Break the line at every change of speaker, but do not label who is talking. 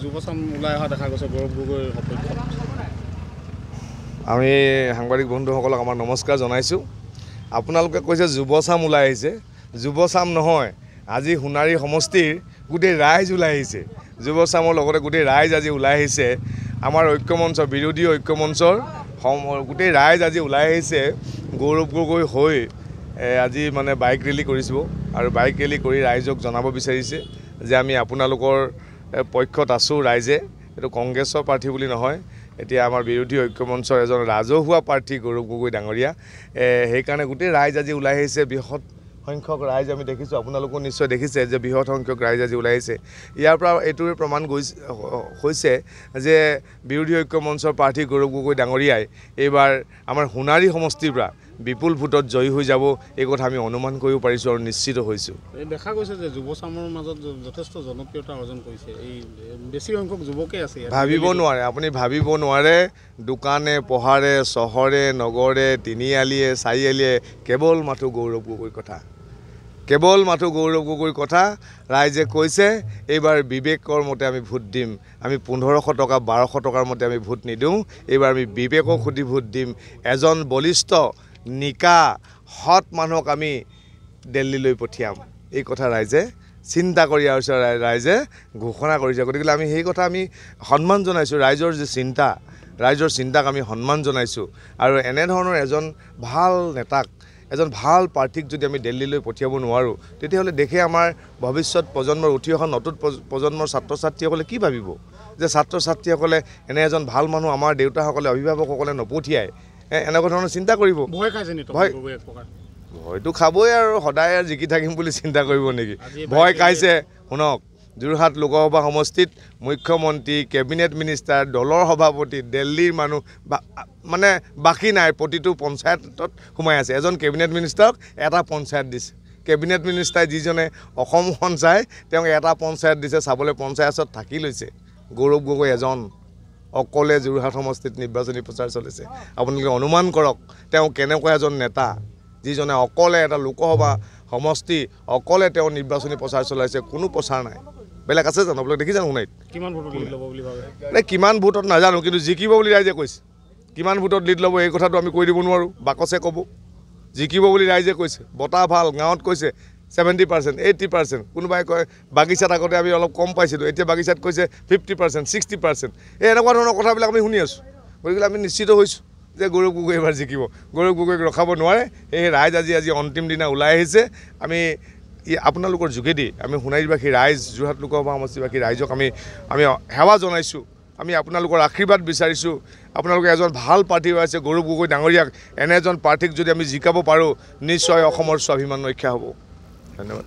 যুৱচাম ওলাই অহা দেখা গৈছে গৌৰৱ গগৈৰ সপক্ষত।
আমি সাংবাদিক বন্ধুসকলক আমাৰ নমস্কাৰ জনাইছোঁ। আপোনালোকে কৈছে যুৱচাম ওলাই আহিছে, যুৱচাম নহয়, আজি সোণাৰী সমষ্টিৰ গোটেই ৰাইজ ওলাই আহিছে। যুৱচামৰ লগতে গোটেই ৰাইজ আজি ওলাই আহিছে। আমাৰ ঐক্যমঞ্চ, বিৰোধী ঐক্যমঞ্চৰ গোটেই ৰাইজ আজি ওলাই আহিছে গৌৰৱ গগৈ হৈ আজি মানে বাইক ৰেলী কৰিছোঁ আৰু বাইক ৰেলী কৰি ৰাইজক জনাব বিচাৰিছে যে আমি আপোনালোকৰ পক্ষত আছোঁ। ৰাইজে এইটো কংগ্ৰেছৰ প্ৰাৰ্থী বুলি নহয়, এতিয়া আমাৰ বিৰোধী ঐক্যমঞ্চৰ এজন ৰাজহুৱা প্ৰাৰ্থী গৌৰৱ গগৈ ডাঙৰীয়া, সেইকাৰণে গোটেই ৰাইজ আজি ওলাই আহিছে। বৃহৎ সংখ্যক ৰাইজ আমি দেখিছোঁ, আপোনালোকো নিশ্চয় দেখিছে যে বৃহৎ সংখ্যক ৰাইজ আজি ওলাই আহিছে। ইয়াৰ পৰা এইটোৱে প্ৰমাণ গৈছে হৈছে যে বিৰোধী ঐক্যমঞ্চৰ প্ৰাৰ্থী গৌৰৱ গগৈ ডাঙৰীয়াই এইবাৰ আমাৰ সোণাৰী সমষ্টিৰ পৰা বিপুল ভোটত জয়ী হৈ যাব, এই কথা আমি অনুমান কৰিব পাৰিছোঁ আৰু নিশ্চিত হৈছোঁ।
দেখা গৈছে যে যুৱচামৰ মাজত যথেষ্ট জনপ্ৰিয়তা অৰ্জন কৰিছে, এই বেছি সংখ্যক যুৱকে আছে।
ভাবিব নোৱাৰে, আপুনি ভাবিব নোৱাৰে, দোকানে পহাৰে চহৰে নগৰে তিনিআলিয়ে চাৰিআলিয়ে কেৱল মাথো গৌৰৱ গগৈৰ কথা, কেৱল মাথো গৌৰৱ গগৈৰ কথা। ৰাইজে কৈছে এইবাৰ বিবেকৰ মতে আমি ভোট দিম, আমি 1500 টকা 1200 টকাৰ মতে আমি ভোট নিদিওঁ, এইবাৰ আমি বিবেকক সুধি ভোট দিম। এজন বলিষ্ঠ নিকা সৎ মানুহক আমি দিল্লীলৈ পঠিয়াম, এই কথা ৰাইজে চিন্তা কৰি আৰু ৰাইজে ঘোষণা কৰিছে। গতিকে আমি সেই কথা আমি সন্মান জনাইছোঁ, ৰাইজৰ যি চিন্তা, ৰাইজৰ চিন্তাক আমি সন্মান জনাইছোঁ। আৰু এনেধৰণৰ এজন ভাল নেতাক, এজন ভাল প্ৰাৰ্থীক যদি আমি দিল্লীলৈ পঠিয়াব নোৱাৰোঁ, তেতিয়াহ'লে দেশে আমাৰ ভৱিষ্যত প্ৰজন্মৰ, উঠি অহা নতুন প্ৰজন্মৰ ছাত্ৰ ছাত্ৰীসকলে কি ভাবিব যে ছাত্ৰ ছাত্ৰীসকলে এনে এজন ভাল মানুহ আমাৰ দেউতাসকলে, অভিভাৱকসকলে নপঠিয়ায়, এনেকুৱা ধৰণৰ চিন্তা কৰিব।
ভয় খাইছে নেকি?
ভয়টো খাবই আৰু, সদায় আৰু জিকি থাকিম বুলি চিন্তা কৰিব নেকি? ভয় খাইছে। শুনক, যোৰহাট লোকসভা সমষ্টিত মুখ্যমন্ত্ৰী, কেবিনেট মিনিষ্টাৰ, দলৰ সভাপতি, দিল্লীৰ মানুহ মানে বাকী নাই, প্ৰতিটো পঞ্চায়তত সোমাই আছে। এজন কেবিনেট মিনিষ্টাৰক এটা পঞ্চায়ত দিছে, কেবিনেট মিনিষ্টাৰ যিজনে অসমখন চায় তেওঁক এটা পঞ্চায়ত দিছে, চাবলৈ পঞ্চায়তত থাকি লৈছে। গৌৰৱ গগৈ এজন অকলে যোৰহাট সমষ্টিত নিৰ্বাচনী প্ৰচাৰ চলিছে। আপোনালোকে অনুমান কৰক তেওঁ কেনেকুৱা এজন নেতা, যিজনে অকলে এটা লোকসভা সমষ্টি অকলে তেওঁ নিৰ্বাচনী প্ৰচাৰ চলাইছে, কোনো প্ৰচাৰ নাই। বেলেগ আছে জানো? আপোনালোকে দেখিছে সোণাৰীত
কিমান ভোটত লিড ল'ব বুলি ভাবে?
নাই, কিমান ভোটত নাজানো, কিন্তু জিকিব বুলি ৰাইজে কৈছে। কিমান ভোটত লিড ল'ব এই কথাটো আমি কৈ দিব নোৱাৰোঁ, বাকচে ক'ব। জিকিব বুলি ৰাইজে কৈছে, বতাহ ভাল, গাঁৱত কৈছে 70%, 80%, কোনোবাই কয় বাগিচাত আগতে আমি অলপ কম পাইছিলোঁ, এতিয়া বাগিচাত কৈছে 50%, 60%। এই এনেকুৱা ধৰণৰ কথাবিলাক আমি শুনি আছোঁ। গতিকে আমি নিশ্চিত হৈছোঁ যে গৌৰৱ গগৈ এইবাৰ জিকিব, গৌৰৱ গগৈক ৰখাব নোৱাৰে। সেয়ে ৰাইজ আজি আজি অন্তিম দিনা ওলাই আহিছে। আমি আপোনালোকৰ যোগেদি আমি সোণাৰীবাসী ৰাইজ, যোৰহাট লোকসভা সমষ্টিবাসী ৰাইজক আমি আমি সেৱা জনাইছোঁ, আমি আপোনালোকৰ আশীৰ্বাদ বিচাৰিছোঁ। আপোনালোকে এজন ভাল প্ৰাৰ্থী হৈ আছে গৌৰৱ গগৈ ডাঙৰীয়াক, এনে এজন প্ৰাৰ্থীক যদি আমি জিকাব পাৰোঁ, নিশ্চয় অসমৰ স্বাভিমান ৰক্ষা হ'ব। ধন্যবাদ।